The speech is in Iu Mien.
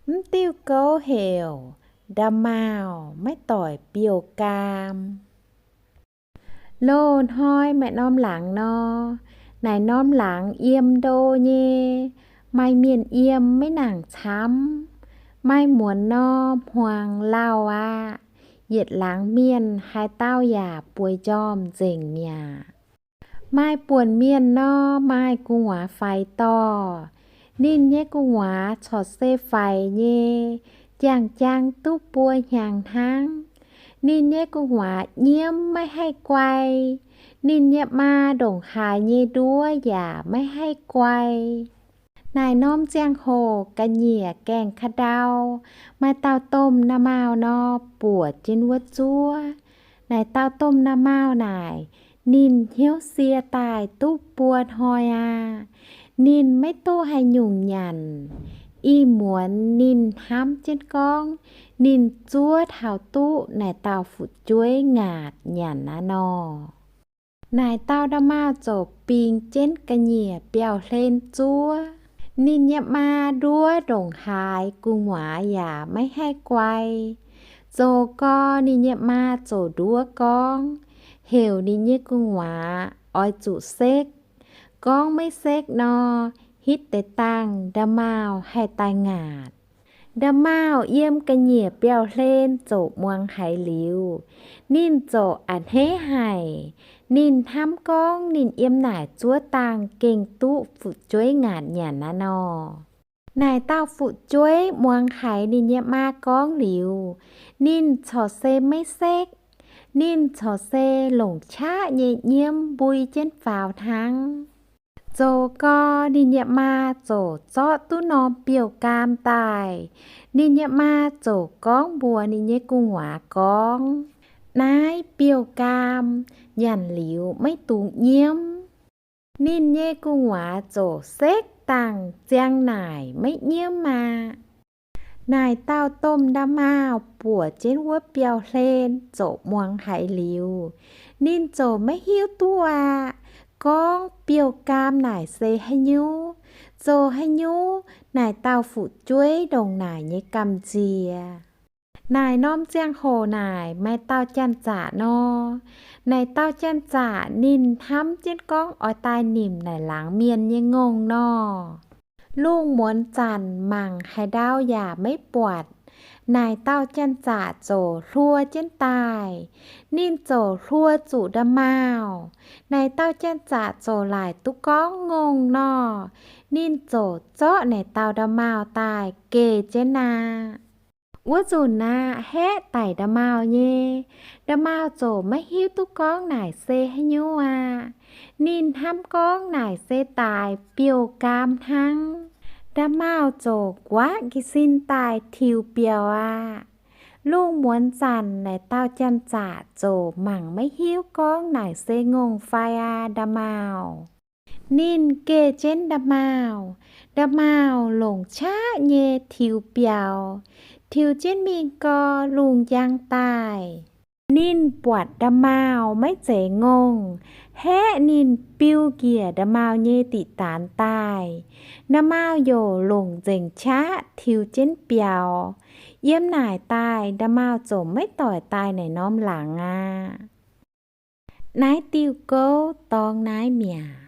Mv diuh gouv heuc Nda'maauh Maiv Doic Biouv-Gaam. Loz-hnoi maaih norm laangz nor, naaic norm laangz yiem ndo nyei, maaih mienh yiem maiv nangc camv. Maaih muonz nor hmuangx lauh aqv. Yietc laangz mienh haaix dauh yaac bueix njormh nzengc mi'aqv. Maaih buonc mienh nor maaih gu'nguaaz faix dorh. Ninh nyei gu'nguaaz corc se faix nyei, jangx-jangx duqv buo hnyangx hnangv. Ninh nyei gu'nguaaz nyiemv maiv haih guai. Ninh nyei maa ndongc haaix nyei nduov yaac maiv haih guai. Naaic norm ziangh hoc ga'nyiec gaengh ka'ndau, maaih dauh domh nda'maauh nor buoc jienv wuov zuov. Naaic dauh domh nda'maauh naaic, ninh hnyouv sie daaih duqv buo hnoi aqv. Ninh maiv duqv haaix nyungc nyanc. Ih muonz ninh hnamv jienv gorngv, ninh zuov taux duqv naaic dauh fu'jueiv ngaatc nyanc aqv nor. Naaic dauh nda'maauh ziouc bingx jienv ga'nyiec biauv-hlen zuov. Ninh nyei maa nduov ndongc haaix gu'nguaaz yaac maiv haih guai. Zoux gau ninh nyei maa ziouc nduov gorngv, heuc ninh nyei gu'nguaaz oix zuqc sekv. Gorngv maiv sekv nor, hitv deix dangh nda'maauh haih daaih ngaatc. Nda'maauh yiem ga'nyiec biauv-hlen ziouc muangx haiz liuz, ninh ziouc a'hneiv haic. Ninh hnamv gorngv ninh yiem naaic zuov dangh gengh duqv fu'jueiv ngaatc nyanc aqv nor. Naaic dauh fu'jueiv muangx haiz ninh nyei maa gorngv liuz, ninh corc se maiv sekv. Ninh corc se longc qaqv nyei nyiemv mbui jienv faaux hnangv. Zoux gau ninh nyei maa ziouc zorqv duqv norm biouv-gaam daaih. Ninh nyei maa ziouc gorngv mbuox ninh nyei gu'nguaaz gorngv, naaiv biouv-gaam nyanc liuz maiv dungx nyiemv. Ninh nyei gu'nguaaz ziouc sekv dangh ziang naaic maiv nyiemv aqv. Naaic dauh domh nda'maauh buoc jienv wuov biauv-hlen ziouc muangx haiz liuz, ninh ziouc maiv hiuv duqv aqv. Gorngv biouv-gaam naaic se haaix nyungc, zoux haaix nyungc naaic dauh fu'jueiv ndongc naaic nyei gamh nziex. Naaic norm ziangh hoc naaic maaih dauh janx-zaqc nor. Naaic dauh janx-zaqc ninh hnamv jienv gorngv oix daaih nimc naaic laangz mienh nyei ngongh nor. Lungh muonz zanc mangc haaix ndau yaac maiv buatc. Naaic dauh janx-zaqc ziouc hluo jienv daaih. Ninh ziouc hluo zuqc nda'maauh. Naaic dauh janx-zaqc ziouc laaic duqv gorngv ngongh nor. Ninh ziouc zorqv naaic dauh nda'maauh daaih geh jienv aqv. Wuov nzunc aqv, haeqv daic nda'maauh nyei. Nda'maauh ziouc maiv hiuv duqv gorngv naaic se haaix nyungc aqv. Ninh hnamv gorngv naaic se daaix biouv-gaam hnangv. Nda'maauh ziouc nquaqv jiez sin daaih tiux biaux aqv. Lungh muonz zanc naaic dauh janx-zaqc ziouc mangc maiv hiuv gorngv naaic se ngongh fai aqv nda'maauh. Ninh geh jienv nda'maauh. Nda'maauh longc qaqv nyei tiux biaux, tiux jienv mingh gau lungh njang daaih. Ninh buatc nda'maauh maiv zeiz ngongh, haeqv ninh biu njiec nda'maauh nyei diqc daanx daaih. Nda'maauh youc longc nzengc qaqv tiux jienv biaux. Yiem naaic daaih nda'maauh ziouc maiv doic daaih naaic norm laangz aqv. Naaiv diuh gouv dorng naaiv mi'aqv.